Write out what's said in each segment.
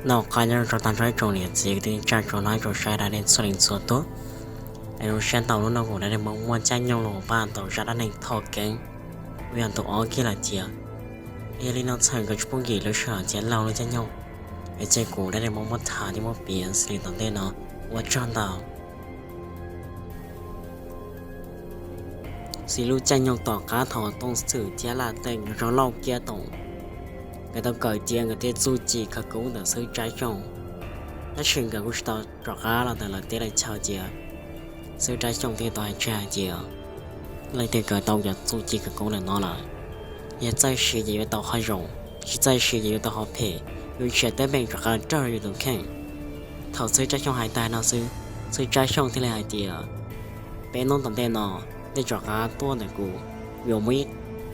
Noj qab nyob zoo rau tag nrho ib tsoom niam txiv kwv tij neej tsa tsoom hlob tsoom saib dab neeg txhua leej txhua tus. Es zoo siab ntau lub no kuv Dab Neeg Hmoob muaj caij nyoog los pab tau zaj dab neeg thoj keeb uas yog ntu ob kiag lawm thiab. Yog li no txhawm nkawd tsis pub nkim lub sij hawm thiab laug lub caij nyoog, es ces kuv Dab Neeg Hmoob muab tham thiab muab piav xws li tom ntej no. Ua tsaug ntau. Xws lub caij nyoog tom qab thaum Tooj Xwm thiab Laj Teej nrog rau Lauj Kiab Toom, nkawd tau kawm cia nkawd tej txuj ci khawv koob ntawm Xwb Tsab Xyooj, tab sis nkawd kuj tsis tau rov qab los ntawm lawv teb lawv chaw cia. Xwb Tsab Xyooj thiaj tau hais tseg hais tias, leej twg kawm tau cov txuj ci khawv koob ntawm no lawm, yog txawj siv ces yuav tau qhov zoo, tsis txawj siv ces yuav tau qhov phem, yuav nrhiav teeb meem rov qab raug yus tus kheej. Thaum Xwb Tsab Xyooj hais tag no xwb, Xwb Tsab Xyooj thiaj li hais tias, peb hnub tom ntej no nej rov qab tuaj ntawm kuv, yuav muaj ib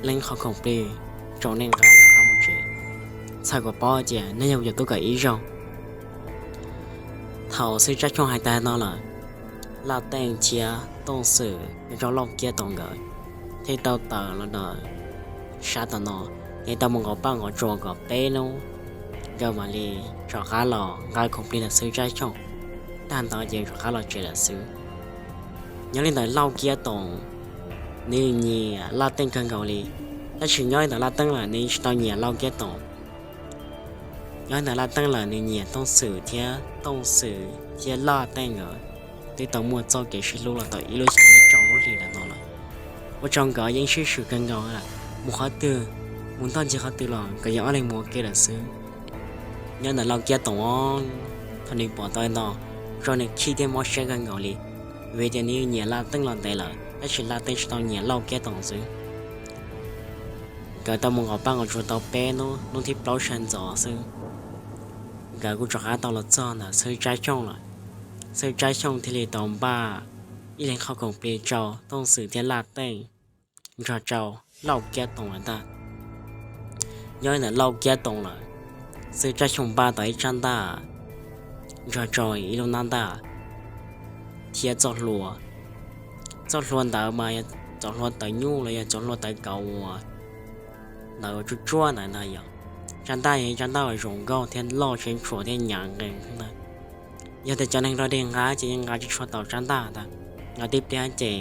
leeg qhov khoom plig rau nej nqa rov qab mus tsev. Txhawm kom paub tias nej yog kuv cov tub kawm ib zaug. Thaum Xwb Tsab Xyooj hais tag no lawm, Laj Teej thiab Tooj Xwm nrog Lauj Kiab Toom nkawd thiaj tau tawm los ntawm sab tom no, thiaj tau mus nqos paj nqos tsuas kom peb hnub nkawd mam li rov qab los nqa khoom plig ntawm Xwb Tsab Xyooj, tag ntawd ces rov qab los tsev lawm xwb. Nyob li ntawm Lauj Kiab Toom, nws nyiam Laj Teej kawg nkaus li, tab sis nyob li ntawm Laj Teej lawm nws tsis tau nyiam Lauj Kiab Toom. Nyob li ntawm Laj Teej lawm nws nyiam Tooj Xwm thiab Tooj Xwm thiab Laj Teej nkawd twb tau muaj txoj kev sib hlub los tau ib lub xyoo tsaus lub hlis lawm no lawm. Ua rau nkawd yeej sib swm kawg nkaus, mus qhov twg, mus ntoj ncig qhov twg los nkawd yeej ob leeg mus ua ke lawm xwb. Nyob ntawm Lauj Kiab Toom, thaum nws pom tau li no, ua rau nws khib thiab mob siab kawg nkaus li, vim tias nws nyiam Laj Teej los ntev lawm tab sis Laj Teej tsis tau nyiam Lauj Kiab Toom xwb. Nkawd tau mus nqos paj nqos tsuas tau peb hnub, hnub thib plaub sawv ntxov xwb, nkawd kuj rov qab tau los txog ntawm Xwb Tsab Xyooj lawm. Xwb Tsab Xyooj thiaj li tau npaj ib leeg qhov khoom plig rau Tooj Xwm thiab Laj Teej nrog rau Lauj Kiab Toom lawm ntag. Nyob li ntawm Lauj Kiab Toom lawm, Xwb Tsab Xyooj npaj tau ib tsab ntaj nrog rau ib lub nab ntaj thiab txoj hlua. Txoj hlua ntawd mas yog txoj hlua tawv nyuj los yog txoj hlua tawv kauv uas ntawd tsuj tsuab ntawd ntag yom. Tsab ntaj yog ib tsab ntaj uas zoo nkauj thiab loj siab ntshua thiab hnyav nqees ntag. Yog tias cov neeg nrog dej nqa ces yeej nqa tsis tshua tau tsab ntaj ntag, nqa tib pliag ces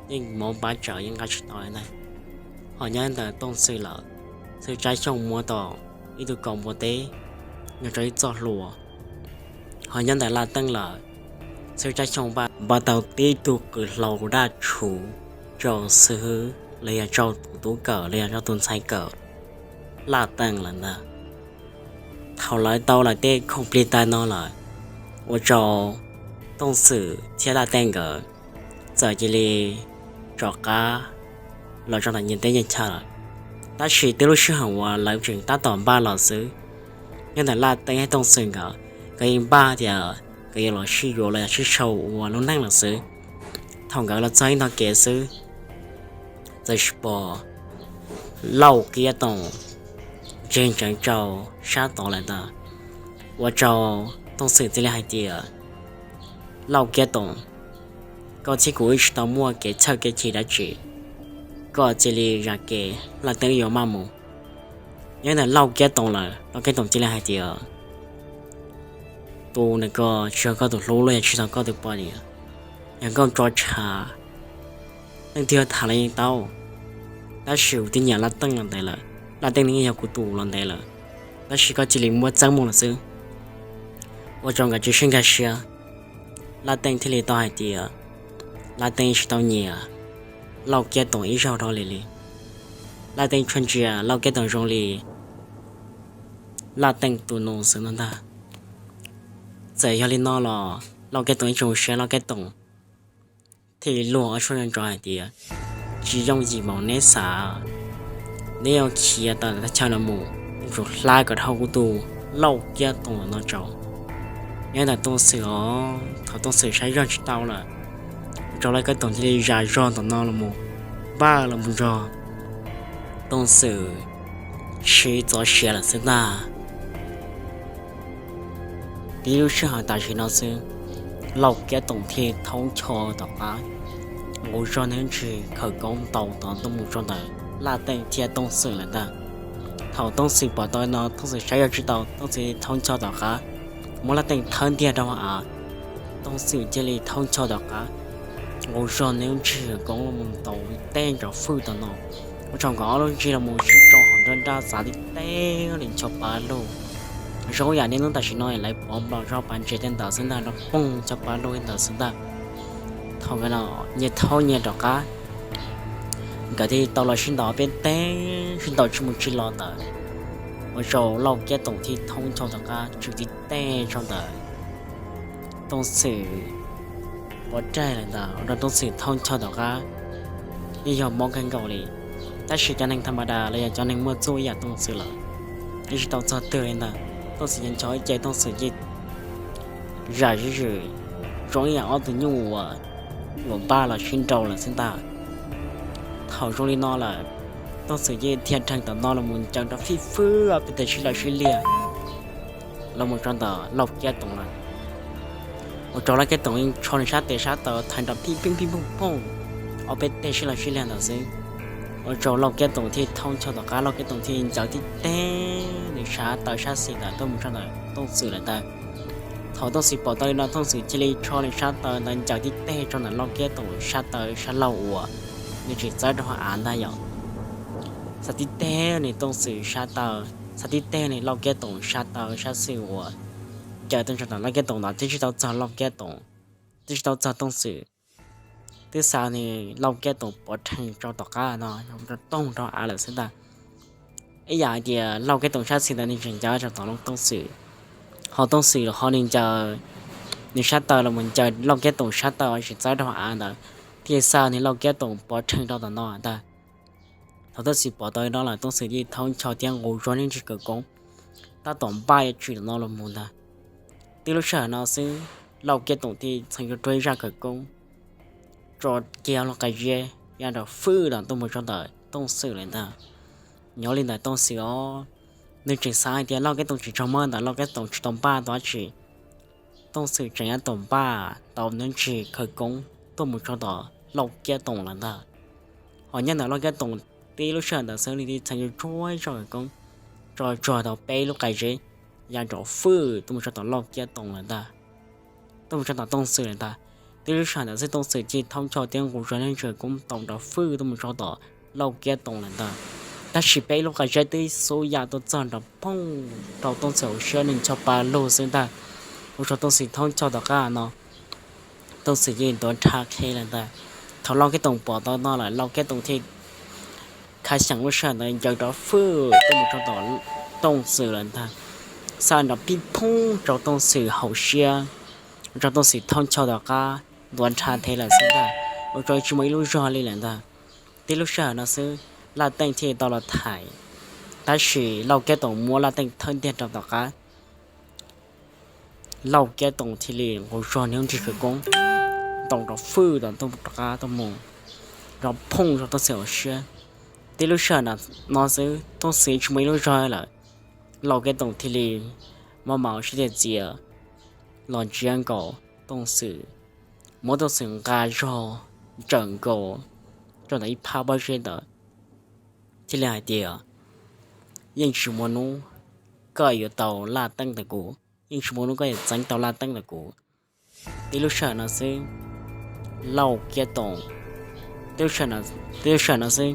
yeej mob pab tsawv yeej nqa tsis tau li ntag. Ho nyob ntawm Tooj Xwm lawm, Xwb Tsab Xyooj muab tau ib tug kaus npua teb nrog rau ib txoj hlua. Ho nyob ntawm Laj Teej lawm, Xwb Tsab Xyooj npaj tau tib tug qws hlau daj tshuv rau xib hwb los yog rau tus tub kawm los yog rau tus ntxhais kawm Laj Teej lawm ntag. Thaum lawv tau lawv tej khoom plig tag no lawm, ua rau Tooj Xwm thiab Laj Teej nkawd txawm cia li rov qab los rau ntawm nyias teb nyias chaw lawm. Tab sis twb lub sij hawm uas lawv tseem tab tom npaj los xwb, nyob ntawm Laj Teej thiab Tooj Xwm nkawd, nkawd yeej npaj tias nkawd yuav los sib yuav los yog sib sau ua lub neej lawm xwb. Thaum nkawd los txog ib ntog kev xwb, txawm pom Lauj Kiab Toom ntseeg ntseev rau sab tod lawm ntag. Ua rau Tooj Xwm thiaj li hais tias, Lauj Kiab Toom, koj thiab kuv wb tsis tau muaj kev chawj kev chim dab tsi, koj cia li zam kev, Laj Teej wb yuav maj mus. Nyob ntawm Lauj Kiab Toom lawm, Lauj Kiab Toom cia li hais tias, tus ntawm ko tsis yog koj tus hlub los yog tsis yog koj tus poj niam, yog nkauj tso tshav, leej twg yuav tham los yeej tau, tab sis kuv twb nyiam Laj Teej los ntev lawm, Laj Teej nws yeej yog kuv tus los ntev lawm, tab sis koj cia li muab txeeb mus lawm xwb. Ua rau nkawd tsis sib nkag siab, Laj Teej thiaj li tau hais tias Laj Teej tsis tau nyiam Lauj Kiab Toom ib zaug dhau li li. Laj Teej tsuas ntsia Lauj Kiab Toom zoo li Laj Teej tus nus xwb no ntag. Txawm yog li no los Lauj Kiab Toom ib tsoom siab Lauj Kiab Toom thiaj li luag ob suab nrov hais tias, tsis yooj yim npaum neb xav, neb yuav khiav tawm thaj chaw no mus, yuav tsum hla kom dhau kuv tus Lauj Kiab Toom no tso. Nyob ntawm Tooj Xwm os, thaum Tooj Xwm saib zog tsis tau lawm, ua rau Lauj Kiab Toom thiaj li zam zog ntawm no los mus, npaj los mus nrog Tooj Xwm sib txov siav lawm xwb ntag. Tib lub sij hawm tam sim no xwb, Lauj Kiab Toom thiaj thaub ncho tom qab, nqus zog ntawm ntsis khawv koob ntaus tod tuaj mus rau ntawm Laj Teej thiab Tooj Xwm lawm ntag. Thaum Tooj Xwm pom tau no, Tooj Xwm saib zog tsis tau, Tooj Xwm thaub ncho tom qab, muab laj teej thawb ntiag rau av. Tooj Xwm cia li thoob ncho tom qab, nqus zog nws lub nrig koob los mus ntaus tib teg nrov fwj tom no, ua rau nkawd ob lub nrig los mus sib tsoo hauv nruab nrab txav tib teg li ncho pa lug. Zoo yam li hnub tam sim no lawv pov nplos zog pas ntses tej ntawd xwb ntag, nrov poog ncho pa lug li ntawd xwb ntag. Thaum nkawd los nyias thoob nyias rov qab, nkawd thiaj tau los sib ntaus peb teg, sib ntaus tsis mus tsis los ntawd, ua rau Lauj Kiab Toom thiaj thoob ncho tom qab tswm tib teg rau ntawm Tooj Xwm pov tseg lawm ntawd, ua rau Tooj Xwm thoob ncho tom qab yeej yog mob kawg nkaus li. Tab sis cov neeg tha ma das los yog cov neeg muaj txuj ib yam Tooj Xwm lawm, yeej tsis tau txog twg li ntawd. Tooj Xwm ncho ncho ib ce Tooj Xwm yeej zam zuj zus zoo ib yam ob tug nyuj uas yuav npaj los sib nraus lawm xwb ntag. Thaum zoo li no lawm, Tooj Xwm yeej dhia rhees tom no los mus ncaws nrov fij fwb ob peb teg sib law sib liag los mus rau ntawm Lauj Kiab Toom lawm. Ua rau Lauj Kiab Toom yeej tsho nws sab tes sab taw thaiv nrov pij pij pij pooj pooj ob peb teg sib law sib liag ntawd xwb. Ua rau Lauj Kiab Toom thiaj thoob ncho tom qab, Lauj Kiab Toom thiaj ncaws tib teg nws sab taw sab xis ntawd tuaj mus rau ntawm Tooj Xwm lawm ntag. Thaum Tooj Xwm pom tau li no Tooj Xwm cia li tsho nws sab taw ntawd ncaws tib teg rau ntawm Lauj Kiab Toom sab taw sab laug uas nws tseem txawb rau hauv av ntag yom. Xa tib teg nws Tooj Xwm sab taw, xa tib teg nws Lauj Kiab Toom sab taw sab xis uas ncaws tuaj rau ntawm Lauj Kiab Toom ntawd twb tsis tau txog Lauj Kiab Toom, twb tsis tau txog Tooj Xwm, twb xa nws Lauj Kiab Toom pov rhees rau tom qab no rau toog rau av lawm xwb ntag. Ib yam hais tias Lauj Kiab Toom sab xis ntawd nws tseem ncaws rau tom Tooj Xwm, ho Tooj Xwm los ho nws ncaws nws sab taw los mus ncaws Lauj Kiab Toom sab taw tseem txawb rau hauv av ntawd, thiaj xa nws Lauj Kiab Toom pov rhees rau tom no ntag. Thaum Tooj Xwm pom tau li no lawm Tooj Xwm yeej thoob ncho thiab nqus zog nws nrig kawm koob tab tom npaj yuav tshwm tom no los mus ntag. Tib lub sij hawm no xwb Lauj Kiab Toom thiaj txheev yuav rau ib zaj kawm koob tso kiag lub qai zeb ya nrov fwj tom tuaj mus rau ntawm Tooj Xwm lawm ntag. Nyob li ntawd Tooj Xwm os, nws tseem xav hais tias Lauj Kiab Toom tseem raug mob ntawm Lauj Kiab Toom tsis tau npaj tau dab tsi. Tooj Xwm tseem tab tom npaj tau nws nrig kawm koob tuaj mus rau tom Lauj Kiab Toom lawm ntag. Ho nyob ntawm Lauj Kiab Toom tib lub sij hawm ntawd xwb nws thiaj txheev yuav rau ib zaj kawm koob tso tsuag tau peb lub qai zeb ya nrov fwj tuaj mus rau tom Lauj Kiab Toom lawm ntag, tuaj mus rau tom Tooj Xwm lawm ntag. Tib lub sij hawm ntawd xwb Tooj Xwm thiaj thoob ncho thiab nqus zog nws nrig kawm koob tau nrov fwj tuaj mus rau tom Lauj Kiab Toom lawm ntag. Tab sis peb lub qai zeb twb xub ya tuaj txog nrov poog rau Tooj Xwm hauv siab nws ncho pa lug xwb ntag, ua rau Tooj Xwm thoob ncho tom qab no Tooj Xwm yeej ntuav nrha qhe lawm ntag. Thaum Lauj Kiab Toom pom tau no lawm Lauj Kiab Toom thiaj khav xyeem lub sij hawm ntawd ncaws nrov fwj tuaj mus rau tom Tooj Xwm lawm ntag, xa nrov pij phooj rau Tooj Xwm hauv siab, ua rau Tooj Xwm thoob ncho tom qab ntuav nrha qhe lawm xwb ntag, ua rau tsis muaj ib lub zog li lawm ntag. Tib lub sij hawm no xwb Laj Teej thiaj tau los tham, tab sis Lauj Kiab Toom muab Laj Teej thawb ntiag rau tom qab. Lauj Kiab Toom thiaj li nqus zog nws lub nrig kawm koob ntaus nrov fwj tom Tooj rov qab tuaj mus, nrov phooj rau Tooj Xwm hauv siab. Tib lub sij hawm no xwb Tooj Xwm tsis muaj ib lub zog lawm, Lauj Kiab Toom thiaj li maj mam ua siab txias los ntsia nkaus Tooj Xwm, muab Tooj Xwm nqa zog ntsawm nkaus rau ntawm ib phab pob zeb ntawd, thiaj li hais tias, yeej tsis muaj hnub koj yuav tau Laj Teej ntawm kuv, yeej tsis muaj hnub koj yuav txeeb tau Laj Teej ntawm kuv. Tib lub sij hawm no xwb, Lauj Kiab Toom, tib lub sij hawm no xwb,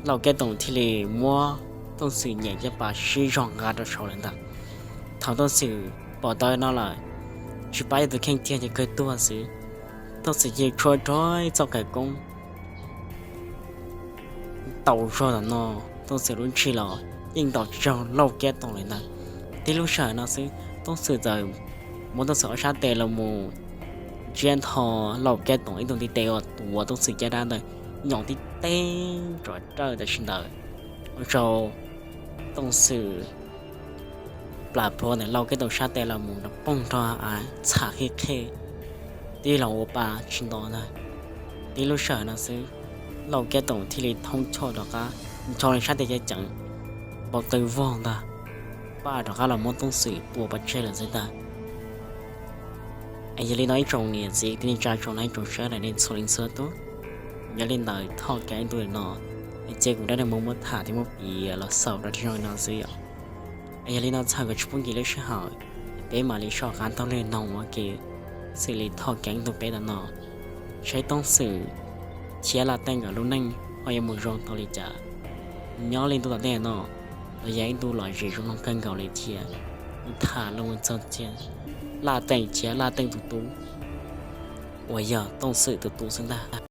Lauj Kiab Toom thiaj li muab Tooj Xwm nyem caj pas sib zog nqa rau saud lawm ntag. Thaum Tooj Xwm pom tau no lawm, tsis pab yog tus kheej tiag ces kawg tuag xwb. Tooj Xwm cia li tshuab rau ib txoj kawm koob ntaus zog tom no, Tooj Xwm lub nrig los yeej ntaus tsis raug Lauj Kiab Toom li ntag. Tib lub sij hawm no xwb Tooj Xwm txawm muab Tooj Xwm ob sab tes los mus ntsiab nthos Lauj Kiab Toom ib tug ntiv tes uas tuav Tooj Xwm caj dab ntawd nyoos tib teg rov rawj tam sim ntawd, ua rau Tooj Xwm plam plhuav ntawm Lauj Kiab Toom sab tes los mus nrov poog rau av txham qhib qhe, tib los ua pa tsis nto ntag. Tib lub sij hawm no xwb, Lauj Kiab Toom thiaj li thoob choj rov qab ncho nws sab tes ceev ceev, npau taws vog ntag, paj rov qab los muab Tooj Xwm pua pov tseg lawm xwb ntag. Es yog li no ib tsoom niam txiv kwv tij neej tsa tsoom na ib tsoom saib daim nej txhua leej txhua tus, yog li ntawd thov kom ib ntu no, es cia kuv dab neeg muab muab tham thiab muab piav los xaus rau tib zoo li no xwb yom. Es yog li no txhawm kom tsis pub nkim lub sij hawm, es peb mam li soj qab taug li noog ua ke xws li thoj keeb ntug peb tam no, saib Tooj Xwm thiab Laj Teej nkawd lub neej ho yuav mus zoo tau li cas. Nyob li ntu tom ntej no, los yog ib ntu lom zem zoo mloog kawg nkaus li thiab. Kuv tham los mus txog tias Laj Teej thiab Laj Teej tus tub uas yog Tooj Xwm tus tub xwb ntag.